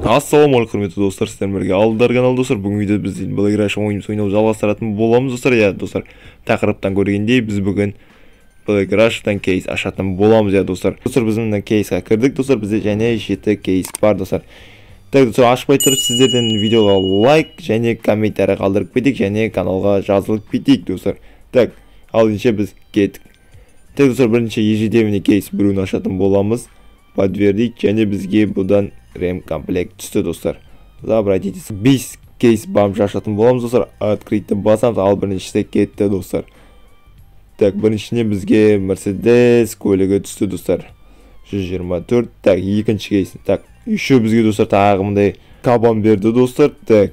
Ассалаумағалейкум, құрметті достар, сіздермен бірге Алдар каналы, достар. Бүгінгі видеода біз Black Russia ойынымызды ойнауды жалғастыратын боламыз, достар. Иә, достар, тақырыптан көргендей, біз бүгін Black Russia'дан кейс ашатын боламыз, иә, достар. Достар, біз мына кейсқа кірдік, достар, бізде және 7 кейс бар, достар. Так, достар, ашпай тұрып сіздерден видеоға лайк және комментарий қалдырып кетейік және каналға жазылып кетейік, достар. Так, ал ендеше біз кеттік. Так, достар, бірінші ежедневный кейс біреуін ашатын боламыз. Подтвердить, және бізге бұдан ремкомплект түсті, достар. Забрать 5 кейс бомж ашатын боламыз, достар. Открытті басамыз, ал біріншісі кетті, достар. Так, біріншіне бізге Мерседес көлігі түсті, достар. 124. Так, екінші кейс. Так, еще бізге, достар, тағы мындай кабан берді, достар. Так,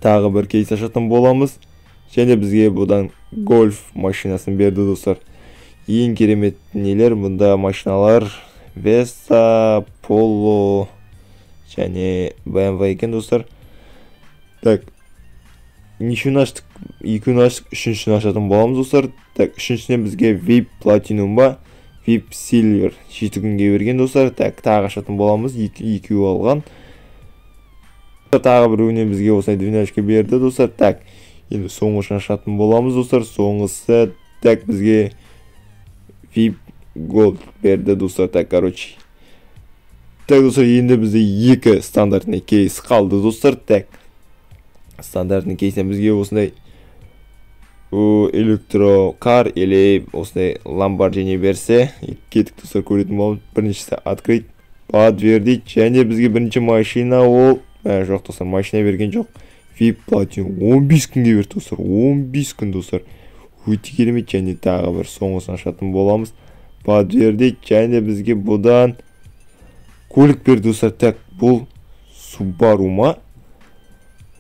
тағы бір кейс ашатын боламыз. Және бізге бұдан гольф машинасын берді, достар. Ең керемет нелер бұнда машиналар Веста, Поло және BMW екен, достар. Так, нешеуін аштық? Екеуін аштық, үшіншісін ашатын боламыз, достар. Так, үшіншісінен бізге VIP Platinum ба? VIP Silver 7 күнге берген, достар. Так, тағы ашатын боламыз, екеуі алған. Тағы біреуінен бізге осылай двенашка берді, достар. Так, енді соңғысын ашатын боламыз, достар. Соңғысы, так, бізге VIP Gold берді, достар. Так, короче. Так, достар, енді бізде екі стандартный кейс қалды, достар. Так, стандартный кейстен бізге осындай электрокар или осындай Ламборджини берсе, кеттік, достар, көретін боламыз. Біріншісі открыть, подтвердить, және бізге бірінші машина ол, жоқ, достар, машина берген жоқ. VIP Platinum 15 күнге берді, достар, 15 күн, достар. Өте керемет, және тағы бір соңғысын ашатын боламыз. Подтвердить, және бізге бұдан көлік берді, достар. Так, бұл Subaru ма?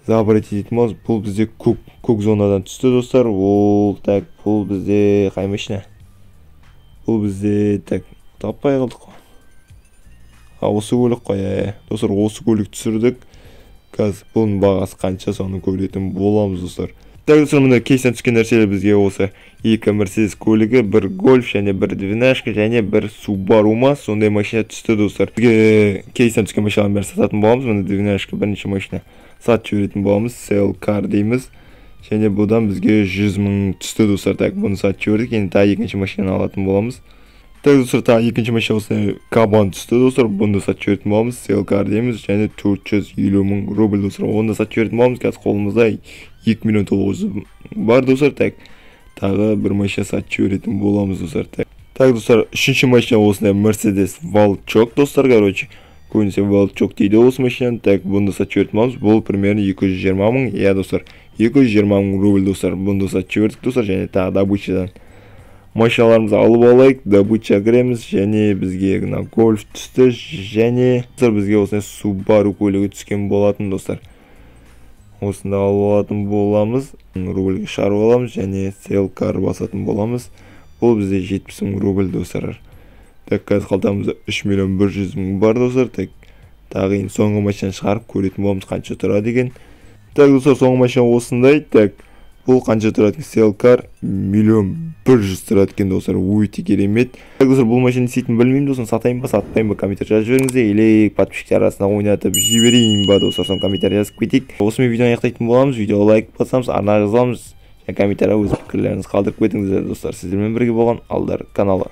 Забрать ететін боламыз. Бұл бізде көк зонадан түсті, достар. Ол, так, бұл бізде қай машина? Бұл бізде, так, таппай қалдық қой. А, осы көлік қой, иә. Достар, осы көлік түсірдік. Қазір бұның бағасы қанша, соны көретін боламыз, достар. Так, достар, мына кейстен түскен нәрселер бізге осы екі Мерседес көлігі, бір Гольф және бір двенашка және бір Subaru ма, сондай машина түсті, достар. Бізге кейстен түскен машиналардың бәрін сататын боламыз. Мына двенашка бірінші машина сатып жіберетін боламыз. Sell car дейміз. Және бұдан бізге 100 мың түсті, достар. Так, бұны сатып жібердік. Енді тағы екінші машинаны алатын боламыз. Так, достар, тағы екінші машина осындай кабан түсті, достар. Бұны да сатып жіберетін боламыз. Sell car дейміз. Және 450 мың рубль, достар. Оны да сатып жіберетін боламыз. Қазір қолымызда 2 миллион 900 бар, достар. Так, тағы бір машина сатып жіберетін боламыз, достар. Так, так, достар, үшінші машина осындай Mercedes Волчок, достар, короче. Көбінесе Волчок дейді осы машинаны. Так, бұны да сатып жіберетін боламыз. Бұл примерно 220 мың. Иә, достар, 220 мың рубль, достар. Бұны да сатып жібердік, достар. Және тағы добычадан машиналарымызды алып алайық. Добыча кіреміз. Және бізге мына Гольф түсті. Және, достар, бізге осындай Subaru көлігі түскен болатын, достар. Осында алып алатын боламыз. Рубльге шығарып аламыз және sell car басатын боламыз. Бұл бізде 70 мың рубль, достар. Так, қазір қалтамызда 3 миллион 100 мың бар, достар. Так, тағы енді соңғы машинаны шығарып көретін боламыз қанша тұрады екен. Так, достар, соңғы машина осындай. Так, бұл қанша тұрады екен? Sell car 1,1 миллион тұрады екен, достар. Өте керемет. Так, достар, бұл машинаны не істейтінін білмеймін, достар. Сатайын ба, сатпайын ба, комментарий жазып жіберіңіздер. Или подписчиктер арасында ойнатып жіберейін ба, достар, соны комментарий жазып кетейік. Осымен видеоны аяқтайтын боламыз. Видеоға лайк басамыз, арнаға жазыламыз. Және комментарийға өз пікірлеріңізді қалдырып кетіңіздер, достар. Сіздермен бірге болған Алдар каналы.